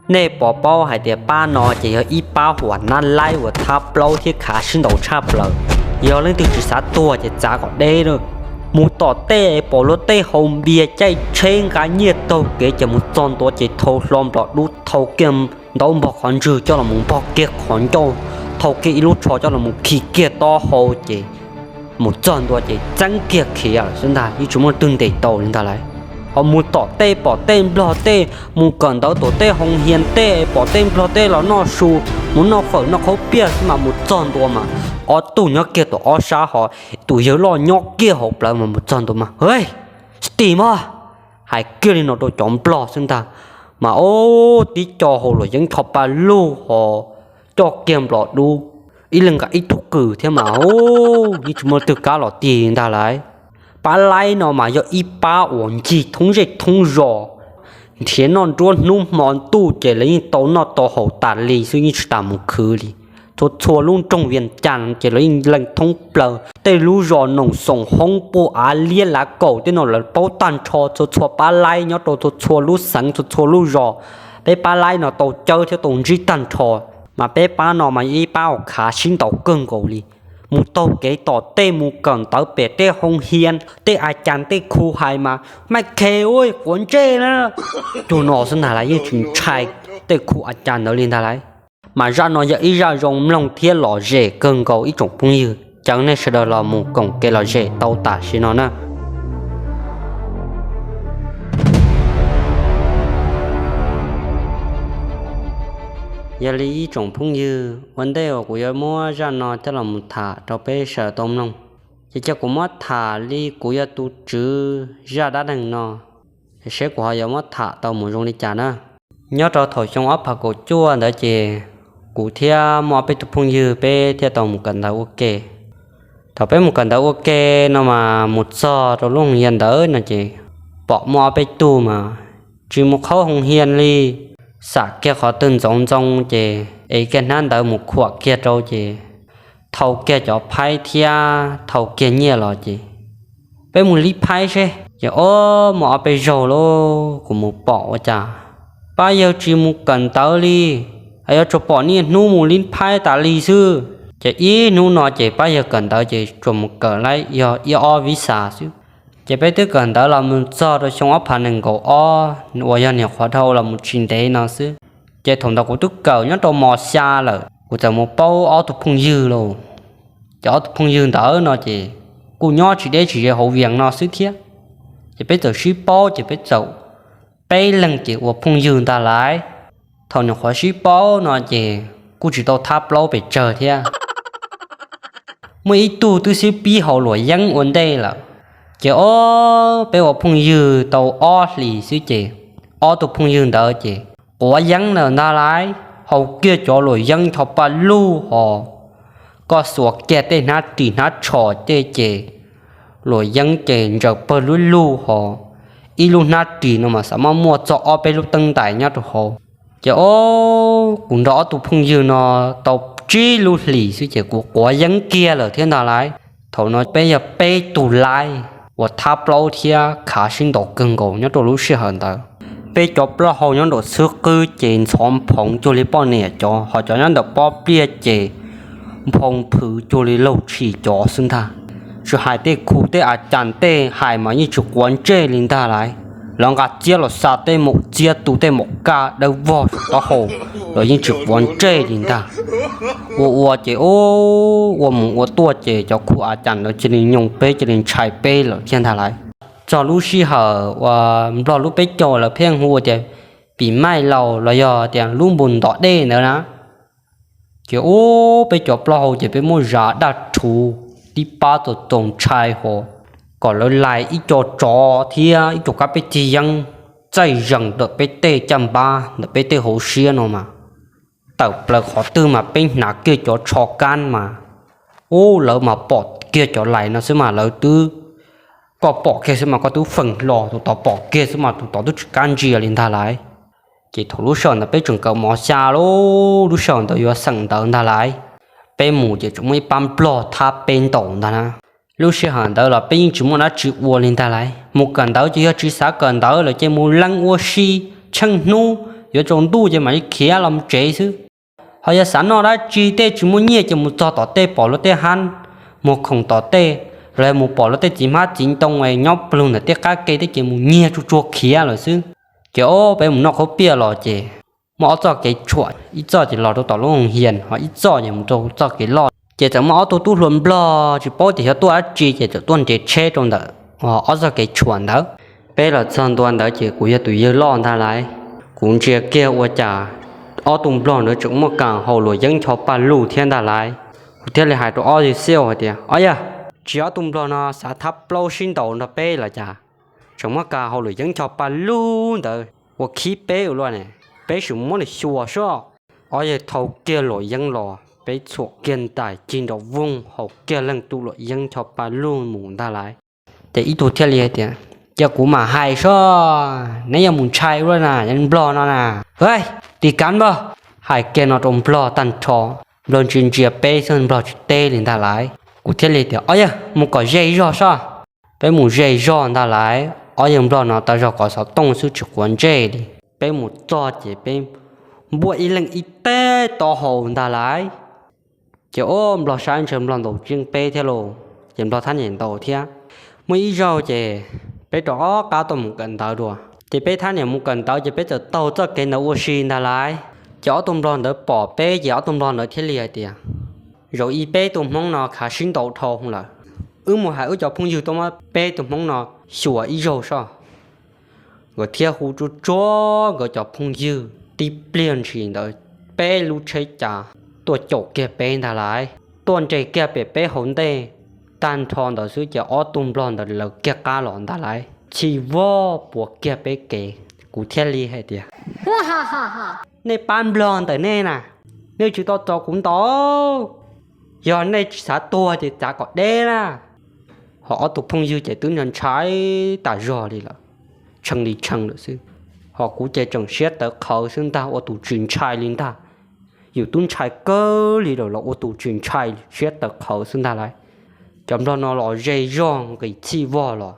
Nej puas paub hais tias pab no ces yog ib pab huam nab laib uas thab plaub thiab khav sib ntaus tshaj plaws. Yog leej twg tsis xav tuag ces txav kom deb lawm. Mus tom tej pom luag tej haus npias caij tsheb nqa nyiaj taug kev ces mus txog ntua ces thau hlo nplom dub, thau kiag ntawv npog qhov ntswg coj los mus npog kiag qhov ncauj, thau kiag ib lub tsho coj los mus khi kiag taub hau ces mus txog ntua ces txeeb kiag khiav lawm xwb ntag, yeej tsis muaj leej twg ntes tau li ntag lauj. Ho mus tom tej pom tej nplog tej, mus kawm ntawv tom tej hoo hias tej pom tej nplog tej los noj su, mus noj fawm noj qhaub piaj xwb mas mus txog ntua mas ob tug nyob kiag tom ob sab ho tus yawg loj nyob kiag hauv plawv mas mus txog ntua mas, Hej, tsis tim mog! Hais kiag li no rau cov nplog xwb ntag, mas ob tib co haus luam yeeb rho pa lug ho coj kiag nplom dub, ib leeg nqa ib tug kws thiab mas yeej tsis muaj leej twg kam los tig ntag lauj. Pab laib no mas yog ib pab uas ncig thoob zej thoob zos, nrhiav noj nruab hnub hmo ntuj ces lawv yeej tau noj tau haus tas li xwb, yeej tsis tas mus khwv li. Txhua txhua lub nroog Vias Cas ces lawv yeej lees thoob plaws, tej lub zos Noom Xoom Hoob Puj Av Liab Lav Kaum tej no lawv paub tag nrho, txhua txhua pab laib nyob rau txhua txhua lub xeev txhua txhua lub zos. Peb pab laib no tau cawb thiab tau ntsib tag nrho, mas peb pab no mas yog ib pab uas khav sib ntaus kawg nkaus li. Mus taug kev tom tej, mus kawm ntawv pem tej hoo hias, tej a cas tej khu hais mas, Maj khe ua quav ntsej na, cuag no xwb ntag lauj, yeej tsis ntshai tej khu a cas ntawd li ntag lauj. Mas zaj no yog ib zaj zoo mloog thiab lom zem kawg nkaus ib tsoom phooj ywg, caw nej sawv daws los mus koom kev lom zem tau tam sim no na. Yog li ib tsoom phooj ywg, ua ntej uas kuv yuav muab zaj no coj los mus tham rau peb sawv daws tau mloog, ces cia kuv muab tham li kuv yog tus tswv zaj dab neeg no, seb kuv ho yuav muab tham tau mus zoo li cas na. Nyob rau thaum xyoo ob phav kaum cuaj ntawd ces kuv thiab muaj ob peb tug phooj ywg peb thiaj tau mus kawm ntawv ua ke. Thaum peb mus kawm ntawv ua ke no mas mus txog rau lub hoo hias ntawd no ces pom muaj ob peb tug mas tsis mus qhaub hoo hias li, xam kiag qhov twg ntxoov ntxoo ces ev kiag hnab ntawv mus khuam kiag rau ces thau kiag cov phaib thiab thau kiag nyiaj los ces peb mus lib phaib seb. Ces ob, muaj ob peb zaug lauj kuv mus pom ua cas pab yawg tsis mus kawm ntawv li, yuav tsum pom niaj hnub mus lib phaib tas li xwb. Ces ib hnub no ces pab yawg kawm ntawv ces tsuas mus kawm li yog ib ob vib xas xwb. Ces peb twb kawm ntawv los mus txog rau xyoo ob phav nees nkaum ob uas yog niam qhuav dhau los mus tsis ntev no xwb. Ces thaum ntawd kuv twb kawm nyob rau mos xya lawm, kuv txawm mus paub ob tug phooj ywg lauj. Ces ob tug phooj ywg ntawd no ces kuj nyob tsis deb tsis ze hauv Vias no xwb thiab. Ces peb txawm sib paub ces peb txawm peb leeg ces ua phooj ywg ntag lauj. Thaum nyuam qhuav sib paub no ces kuj tsis tau thab plaub pes tsawg thiab. Muaj ib tug twb sib pib haus luam yeeb ua ntej lawm. Ces ob, peb ua phooj ywg tau ob hlis xwb ces ob tug phooj ywg ntawd ces quav yeeb lawm ntag lauj. Haus kiag cov luam yeeb tho paj lug ho koj xuas kiag tej hnab ris hnab tsho tej ces luam yeeb ces ntsaws pawg lug lug ho ib lub hnab ris no mas xav muaj muaj txog ob peb lub teeb ntais nyob rau hauv. Ces ob, kuv nrog ob tug phooj ywg no tau tsib lub hlis xwb ces kuv quav yeeb kiag lawm thiab ntag lauj. Thaum no peb yog peb tug laib uas thab plaub thiab khav sib ntaus kawg nkaus nyob rau lub sij hawm ntawd. Peb cov plaub hau nyob nraum xwb qwb ces ntxhov nphoov cuag li poj niam cov, ho cov nyob ntawm pob pliaj ces nphoo phwv cuag li laug tshis cov xwb ntag. Tsis hais tej khu tej a cas tej hais mas yeej tsis quav ntsej li ntag lauj. Lawv nqa txiab los xa tej maum txiab tu tej maum kaj dawb vog saum taub hau los yeej tsis quav ntsej li ntag. Ua ua ces ua mus ua tuaj ces cov khu a cas ntawd cia li nyoos peb cia li ntshai peb lawm thiab ntag lauj. Txog lub sij hawm uas nplog lub peb caug lawv pheej hu tias pim maij laus los yog tias lub npus ntom dej ntawd na, ces ub peb cov plaub hau ces peb muab zas daj rhuv tib pab txaus txaus ntshai hos kom lawv lais ib co tsov thiab ib co kab peb cig yeeb txaij zees ntawm peb tej caj npab ntawm peb tej hauv siab no mas, tawm plaws qhov twg mas peb hnav kiag cov tsho kab mas, ub lawv mas pom kiag cov lais no xwb mas lawv twb, koj pom kiag xwb mas koj twb feem hlo, tus tod pom kiag xwb mas tus tod twb tsis kam ntsia li ntag lauj. Ces thaum lub sij hawm ntawd peb tseem kawm mos xya lauj, lub sij hawm ntawd yuav xeem ntawv ntag lauj. Peb mus ces tseem muaj ib pab nplog thab peb ntaus ntag na. Lub sij hawm ntawd los peb yeej tsis muaj dab tsi ua li ntag lauj. Mus kawm ntawv ces yog tsis xav kawm ntawv lawm ces mus leej ua si tsheej hnub, yuav tsaus ntuj ces mam li khiav los mus tsev xwb. Ho yog xav noj dab tsi tej tsis muaj nyiaj ces mus txog tom tej pom luag tej hab muag khoom tom tej, los yog mus pom luag tej txiv hmab txiv ntoo nyob plug ntawm tej qab ke tej ces mus nyiag tsuag tsuag khiav lawm xwb. Ces ob peb mus noj qhob piaj los ces muaj ob txoj kev tshuam, ib txoj ces los rau tom lub hoos hias, ho ib txoj ces mus rau txoj kev loj. Ces txawm muaj ob tug tub hluas nplog tsis paub tias xyov tuaj dab tsi ces txawm tuaj nres tsheb rau ntawm ob txoj kev tshuam ntawd. Peb los txog ntua ntawd ces kuv yog tus yawg loj ntag lauj. Kuv ntsia kiag ua cas ob tug nplog ntawd tseem muaj kas haus luam yeeb ncho paj luj thiab ntag lauj. Kuv thiaj li hais rau ob yawg xiaj hais tias, ob yawg, tsis ob tug nplog no xav thab plaub sib ntaus nrog peb los cas? Tseem muaj kas haus luam yeeb ncho paj luj ntawd ua khib peb ua luaj ne, peb sim muab nws xyuas soj. Ob yawg thau kiag luam yeeb los, peb txhuam kiag ntais cig nrov voog haus kiag leej tug luam yeeb ncho paj luj mus ntag lauj. Ces ib tug thiaj li hais tias, cia kuv mam hais soj, neb yuav mus ntshai ua luaj na, nplog no na. Tis kav npawg, hais kiag no rau nplog tag nrho. Nplog ntsia ntsia peb xwb nplog tsis teb li ntag lauj. Kuv thiaj li tias, ob yawg mus kom ze zog soj. Peb mus ze zog ntag lauj, ob yawg nplog no tas zog kov xov tooj xwb tsis quav ntsej li. Peb mus txog ces peb npuaj ib leeg ib teg taub hau ntag lauj. Ces ua nplog saib ntshe nplog ntaus yeej peb thiab lauj, ces nplog thab niam ntaus thiab. Muaj ib zaug ces peb rov qab tuaj mus kawm ntawv dua, ces peb thab niam mus kawm ntawv ces peb txawm taug txoj kev ntawd ua si ntag lauj. Ces ob tug nplog ntawd pom peb ces ob tug nplog ntawd thiaj li hais tias, zaum ib peb tug hmoob no khav sib ntaus dhau lawm, wb mus hais wb cov phooj ywg tuaj muab peb tug hmoob no xyuas ib zaug soj. Nkawd thiaj hu tsuag tsuag nkawd cov phooj ywg, tib pliag ntshis ntawd peb lub tsheb cav tuaj caum kiag peb ntag lauj, tuaj nres kiag pem peb hauv ntej. Tag nrho ntawd xwb ces ob tug nplog ntawd lawv kiag qab los ntag lauj, txhij vog puav kiag peb kev. Kuv thiaj li hais tias, nej pab nplog ntawm nej na, nej tsis tau txaus kuv ntaus, yog nej tsis xav tuag ces txav kom deb na. Ho ob tug phooj ywg ces twb ntshai tas zog li lawm, tshee li tshee lawm xwb. Ho kuv ces tseem siab tawv qhawv xwb ntag, ua tus tsis ntshai li ntag. Yus twb ntshai kawg li lawm los ua tus tsis ntshai, siab tawv qhawv xwb ntag lauj. Cov nplog no los ze zog nqis txhij vog los,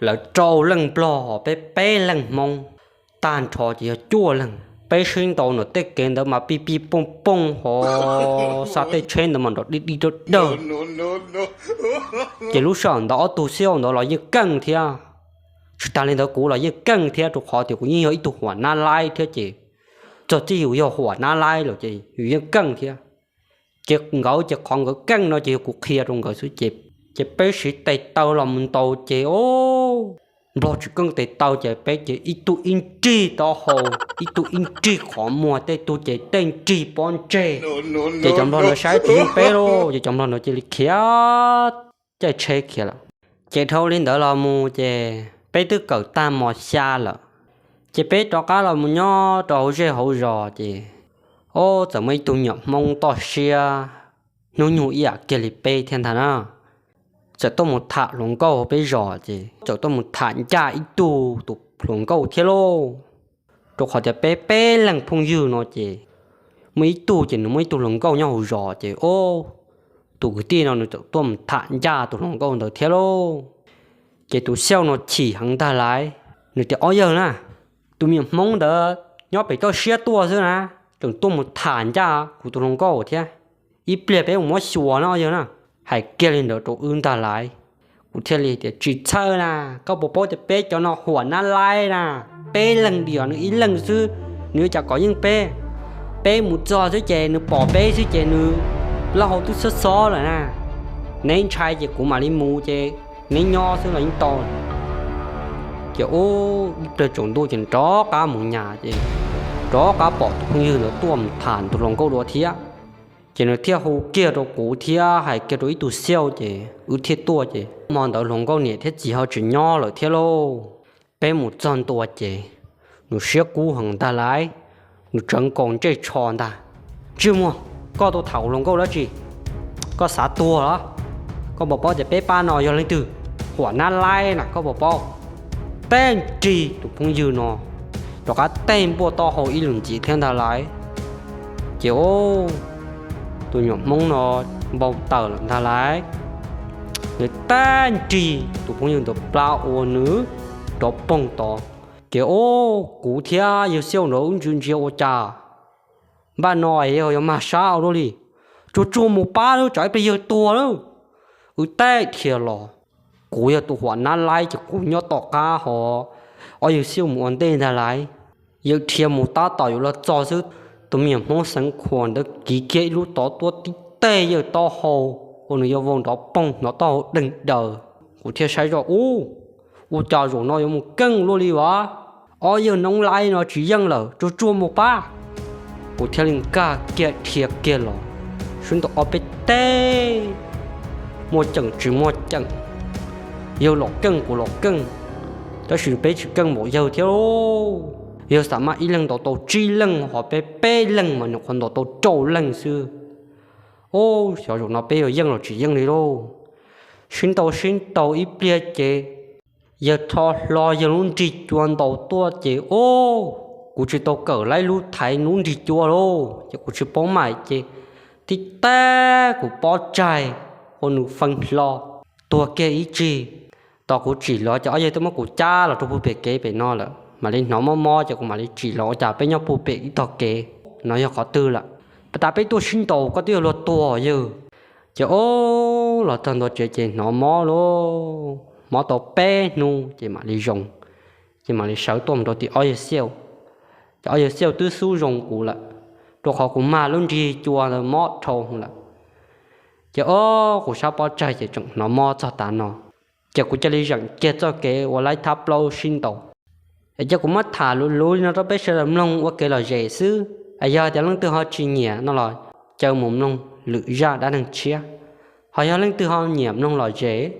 lawv rau leej nplog ho peb peb leeg hmoob, tag nrho ces yog cuaj leeg. Peb sib ntaus ntawm tej kev ntawd mas pij pij pooj pooj ho xa tej tsheb ntawd mas nrov dig dig dawg dawg. Ces lub sij hawm ntawd ob tug xiaj ntawd los yeej keej thiab. Tsis tas li ntawd kuv los yeej keej thiab, rau qhov tias kuv yeej yog ib tug huam nab laib thiab ces txog txij yus yog huam nab laib lawm ces yus yeej keej thiab. Ces nkawd ces qhov nkawd keej no ces yog kuv qhia rau nkawd xwb ces, ces peb siv tes taw los mus ntaus ces o, nplog tsis keej tes taw ces peb ces ib tug ib nrig taub hau, ib tug ib nrig qhov muag, tej tug ces tej nrig pob ntseg. Ces cov nplog ntawd saib tsis yeej peb lauj, ces cov nplog ntawd cia li khiav, caij tsheb khiav lawm. Ces dhau li ntawd los mus ces peb twb kawm tag mos xya lawm, ces peb rov qab los mus nyob rau hauv zej hauv zos ces, o, txawm muaj ib tug me nyuam hmoob toj siab, hnub nyoog ib yam kiag li peb thiab ntag na. Txawm tuaj mus tham hluas nkauj hauv peb zos ces txawm tuaj mus tham ncaj ib tug tus hluas nkauj thiab lauj. Rau qhov tias peb peb leeg phooj ywg no ces muaj ib tug ces nws muaj ib tug hluas nkauj nyob hauv zos ces o, tus kwv tij no nws txawm tuaj mus tham ncaj tus hluas nkauj ntawd thiab lauj. Ces tus xiauj no chim heev ntag lauj, nws tias, ob yawg na, tus me nyuam hmoob ntawd nyob pem toj siab tuaj xwb na, tseem tuaj mus tham ncaj kuv tus hluas nkauj thiab. Ib pliag peb mus muab xyuas no ob yawg na. Hais kiag li ntawd rau wb ntag lauj. Kuv thiaj li tias, tsis txhawj na, koj puas paub tias peb cov no huam nab laib na, peb leeg diam nws ib leeg xwb, nws ua cas kov yeej peb. Peb mus txog xwb ces nws pom peb xwb ces nws plaub hau twb xob xob lawm na. Neb ntshai ces kuv mam li mus ces neb nyob xwb los yeej tau. Ces ua ib pliag tsaus ntuj ces rov qab mus nyas ces rov qab pom tus phooj ywg ntawd tuaj mus tham tus hluas nkauj dua thiab. Ces nws thiaj hu kiag rau kuv thiab hais kiag rau ib tug xiauj ces wb thiaj tuaj ces hmo ntawd hluas nkauj niam thiab txiv ho tsis nyob lawm thiab lauj. Peb mus txog ntua ces nws siab kub heev ntag lauj, nws tsawv nkaus ntsej tsho ntag. Ntsej muag, koj tuaj tham kuv hluas nkauj dab tsi? Koj xav tuag los? Koj puas paub tias peb pab no yog leej twg? Huam nab laib na, koj puas paub? Tej nrig tus phooj ywg no rov qab tej npuaj taub hau ib lus ntxiv thiab ntag lauj. Ces tus nyuam hmoob no npau taws lawm ntag lauj. Nws tej nrig tus phooj ywg ntawd plab ua nws rov poog tod. Ces o, kuv thiab yawg Xiauj ntawd wb ntsia ntsia ua cas npaj no es yog mag sab ua luaj li. Tsuag tsuag mus pab lawm, tsam ib pliag yawg tuag lawm. Wb teb dhia los, kuv yog tus huam nab laib ces kuv nyob tom qab hos ob yawg Xiauj mus ua ntej ntag lauj. Yawg dhia mus tab tom yuav luag txog xwb, tus me nyuam Hmoob Xeev Khuam ntawd kiv kiag ib lub tod tuaj tib teg yawg taub hau, ua nws yuav vau nrov poog hnov taub hau deeg daws. Kuv thiaj saib zoj ub, ua cas zaum no yuav mus keej luaj li vas. Ob yawg noob laib no tsis yeej lawm, tsuag tsuag mus pab. Kuv thiaj li nkag kiag dhia kiag los, sib ntaus ob peb teg, muaj ceem tsis muaj ceem, yawg los keej kuv los keej, tab sis peb tsis keej npaum yawg thiab lauj. Yawg xam maj ib leeg ntaus tau tsib leeg, hos peb peb leeg mas nyuam qhuav ntaus tau rau leeg xwb. Ub, xyov zaum no peb yuav yeej los tsis yeej li lauj. Sib ntaus sib ntaus ib pliag ces yawg rho hlo yawg lub nrig cua ntaus tuaj ces ub, kuv tsis tau kawm laib lub thaiv lub nrig cua lauj, ces kuv tsis paub maim ces tib teg kuv pob tsaig ua nws fee hlo, tuag kiag ib tsig. Tos kuv tsim los ces ob yawg twb muab kuv cab los rau puag pem kev pem no lawm, mam li hnov mob mob ces kuv mam li tsim los ua cas peb nyob puag pem ib tog kev no yog qhov twg lawm. Pas tas peb tuaj sib ntaus koj twb yog luag tuag yawg. Ces ub, los txog ntua tsev ces hnov mob lauj, mob tau peb hnub ces mam li zoo, ces mam li sawv tuaj mus rau tim ob yawg Xiauj. Ces ob yawg Xiauj twb xub zoo kuv lawm, rau qhov kuv mag lub nrig cua ntawd mob dhau lawm. Ces ub, kuv sab pob tsaig ces tseem hnov mob txog tav no. Ces kuv cia li zeem kiag txoj kev ua laib thab plaub sib ntaus. Es cia kuv muab tham luv luv li no rau peb sawv daws mloog ua kev lom zem xwb. Es yog tias leej twg ho tsis nyiam no los caw mus mloog lwm zaj dab neeg tshiab. Ho yog leej twg ho nyiam mloog lom zem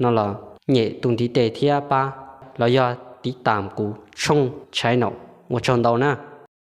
no los nyem tus ntiv tes thiab pab, los yog tiv tam kuv tshooj channel. Ua tsaug ntau na.